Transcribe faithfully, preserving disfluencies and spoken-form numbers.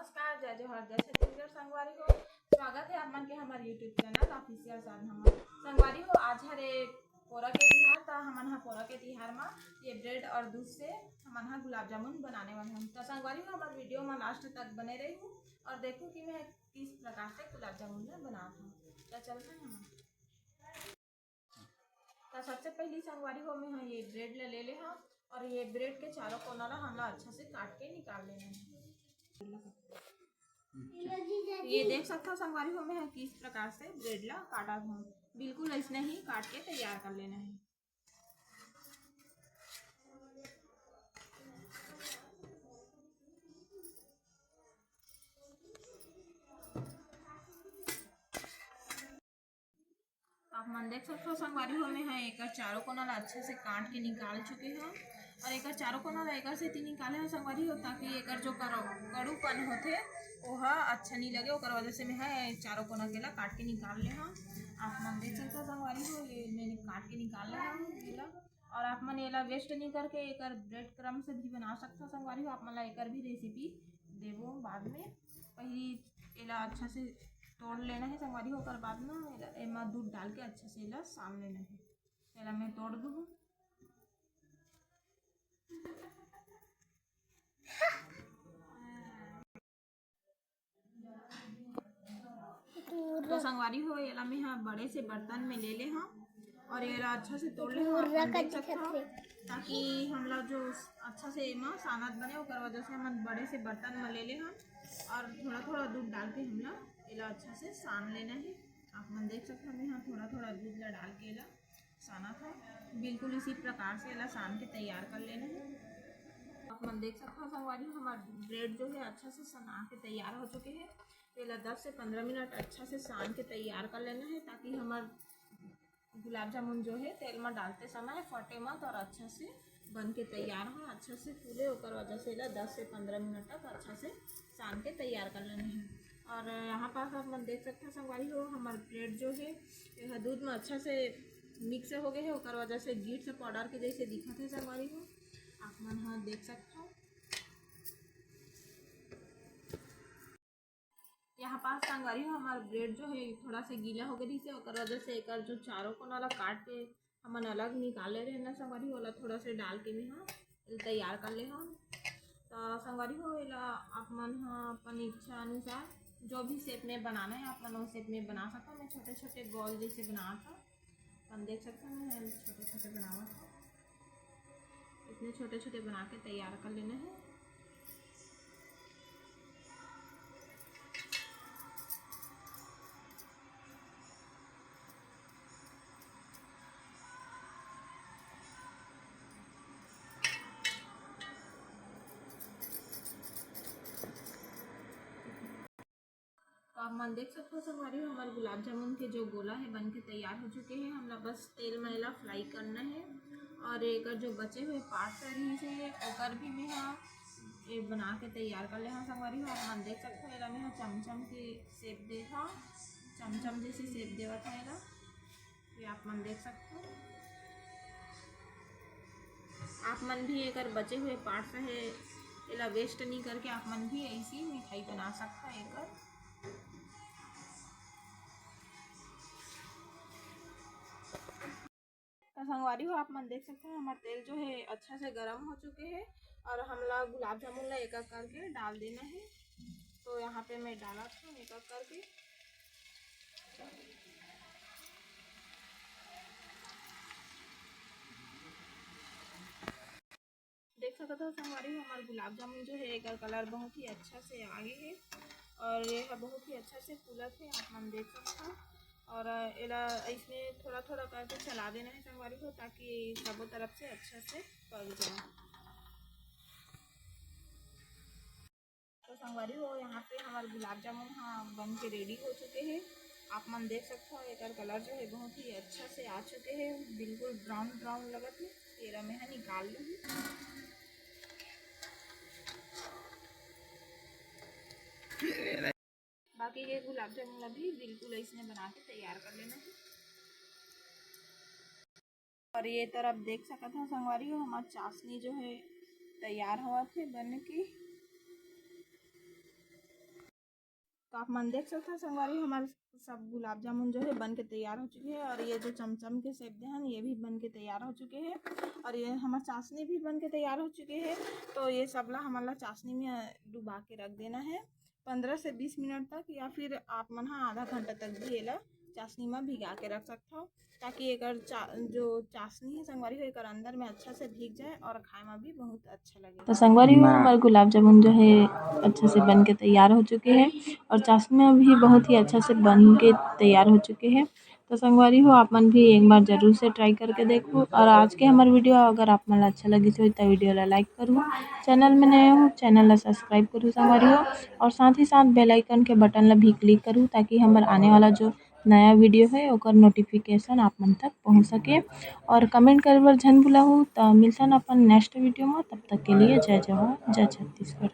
नमस्कार, जय जोहार, जय छत्तीसगढ़ संगवारी हो। स्वागत है आप मन के हमारे YouTube चैनल ऑफिशियल साधना में। संगवारी हो, आज हरे पोरा के तिहार, त हमन ह पोरा के तिहार म ये ब्रेड और दूध से हमन ह गुलाब जामुन बनाने वाले हन। त संगवारी हो, हमारे वीडियो में लास्ट तक बने रही हूँ और देखो कि मैं किस प्रकार से गुलाब जामुन ला बनात हूँ। त चलते हैं। त सबसे पहली संगवारी हो, मैं ह ये ब्रेड ला ले ले हव और ये ब्रेड के चारों कोना ला हमला अच्छा से काट के निकाल लेना है। ये देख सकता हो संगवारी हो, मैं ह किस प्रकार से ब्रेड ला काटा हूँ। बिल्कुल ऐसने ही काट के तैयार कर लेना है। आप मन देख सकते हो संगवारी हो, मैं ह एकर चारों कोना ला अच्छा से काट के निकाल चुके हव और एकर चारों कोना ला एकर सेती निकाले हव संगवारी हो, ताकि एकर जो करो-, कड़ूपन होथे ओहा अच्छा नहीं लगे, ओकर वजह से मैं ह चारों कोना के ला काट के निकाल ले हव। आप मन देख सकते हो संगवारी हो, ये मैंने काट के निकाल ले हव एला। और आप मन एला वेस्ट नहीं करके एकर ब्रेड क्रम्ब से भी बना सकते हो संगवारी हो। आप मन ला एकर भी रेसिपी देबो बाद में। पहली एला अच्छा से तोड़ लेना है संगवारी हो, ओकर बाद ना एला, एमा दूध डाल के अच्छा से एला सान लेना है। एला मैं तोड़ दूँ। तो संगवारी हो, एला मैं ह बड़े से बर्तन में ले ले हव और एला अच्छा से तोड़ ले हव। आप मन देख सकत हो, ताकि हमला जो अच्छा से एमा सानत बने, ओकर वजह से हमन बड़े से बर्तन में ले ले हव और थोड़ा थोड़ा दूध डाल के हमला एला अच्छा से सान लेना है। आप मन देख सकत हो, मैं ह थोड़ा थोड़ा दूध ला डाल के एला साना था। बिल्कुल इसी प्रकार से एला सान के तैयार कर लेना है। आप मन देख सकते हो संगवारी, हमारा ब्रेड जो है अच्छा से सना के तैयार हो चुके हैं। तो एला दस से पंद्रह मिनट अच्छा से सान के तैयार कर लेना है, ताकि हमार गुलाब जामुन जो है तेल में डालते समय फटे मत और अच्छा से बन के तैयार हो, अच्छा से फूले। ओकर वजह से एला दस से पंद्रह मिनट तक अच्छा से सान के तैयार कर लेना है। और यहाँ पास आप मन देख सकते हो संगवारी हो, हमार ब्रेड जो है एहा दूध में अच्छा से मिक्स हो गए है, ओकर वजह से गिट्स पाउडर के जैसे दिखत है संगवारी हो। आप मन ह देख सकत हो। यहाँ पास संगवारी हो, हमार ब्रेड जो है थोड़ा सा गीला हो गए से, ओकर वजह से एकर जो चारों कोना ला काट के हमन अलग निकाले रहे ना संगवारी हो, ओला थोड़ा से डाल के मैं ह तैयार कर ले हव। तो संगवारी हो, एला आप मन ह अपन इच्छा अनुसार जो भी शेप में बनाना है आप मन वो शेप में बना सकते हो। मैं छोटे छोटे बॉल जैसे बनात हव, अपन देख सकते हो मैं छोटे छोटे बनावत हव। इतने छोटे छोटे बना के तैयार कर लेना है। तो आप मन देख सकते हो संगवारी हो, हमारे गुलाब जामुन के जो गोला है बन के तैयार हो चुके हैं। हमला बस तेल में एला फ्राई करना है और एकर जो बचे हुए पार्ट रही से ओकर भी मैं ह ये बना के तैयार कर ले हव संगवारी हो। आप मन देख सकते हो, एला मैं ह चमचम के शेप दे हव, चमचम जैसे शेप देवत है एला। ये आप मन देख सकते हो। आप मन भी एकर बचे हुए पार्ट्स है, एला वेस्ट नहीं करके आप मन भी ऐसी मिठाई बना सकते हो एकर। तो संगवारी हो, आप मन देख सकते हो हमार तेल जो है अच्छा से गर्म हो चुके है और हमला गुलाब जामुन ला एक एक करके डाल देना है। तो यहाँ पे मैं डालत हूँ एक एक करके। देख सकत हो संगवारी हो, हमार गुलाब जामुन जो है एकर कलर बहुत ही अच्छा से आ गए है और ये ह बहुत ही अच्छा से फूलत है, आप मन देख सकत हो। और एला इसमें थोड़ा थोड़ा करके चला देना है संगवारी हो, ताकि सबों तरफ से अच्छा से पक जाए। तो संगवारी हो, यहाँ पे हमार गुलाब जामुन ह बन के रेडी हो चुके हैं। आप मन देख सकते हो एकर कलर जो है बहुत ही अच्छा से आ चुके हैं, बिल्कुल ब्राउन ब्राउन लगत है। एला मैं ह निकाल लूँगी। बाकी के गुलाब जामुन ला भी बिल्कुल ऐसने बना के तैयार कर लेना है। और ये तरफ देख सकत हो संगवारी हो, हमार चाशनी जो है तैयार होवत है बन के। तो आप मन देख सकते हैं संगवारी, हमारे सब गुलाब जामुन जो है बन के तैयार हो चुके हैं। और ये जो चमचम के शेप दे हन, ये भी बन के तैयार हो चुके हैं। और ये हमार चाशनी भी बन के तैयार हो चुके हैं। तो ये सब ला हमन ला चाशनी में डुबा के रख देना है पंद्रह से बीस मिनट तक, या फिर आप मन हा आधा घंटा तक भी एला चाशनी में भिगा के रख सकथव, ताकि एकर चा-, जो चाशनी है संगवारी हो, एकर अंदर में अच्छा से भीग जाए और खाए में भी बहुत अच्छा लगे। तो संगवारी हो, हमार गुलाब जामुन जो है अच्छा से बन के तैयार हो चुके हैं और चाशनी भी बहुत ही अच्छा से बन के तैयार हो चुके हैं। तो संगवारी हो, आप मन भी एक बार जरूर से ट्राई करके देखो। और आज के हमार वीडियो अगर आप मन ला अच्छा लगिस होही तो वीडियो ला लाइक करू, चैनल में नए हो चैनल ला सब्सक्राइब करू संगवारी हो, और साथ ही साथ बेल आइकन के बटन ला भी क्लिक करू, ताकि हमार आने वाला जो नया वीडियो है ओकर नोटिफिकेशन आप मन तक पहुँच सके। और कमेंट करे बर झन भुलाहू। तो मिलथन अपन नेक्स्ट वीडियो में, तब तक के लिए जय जोहार, जय छत्तीसगढ़।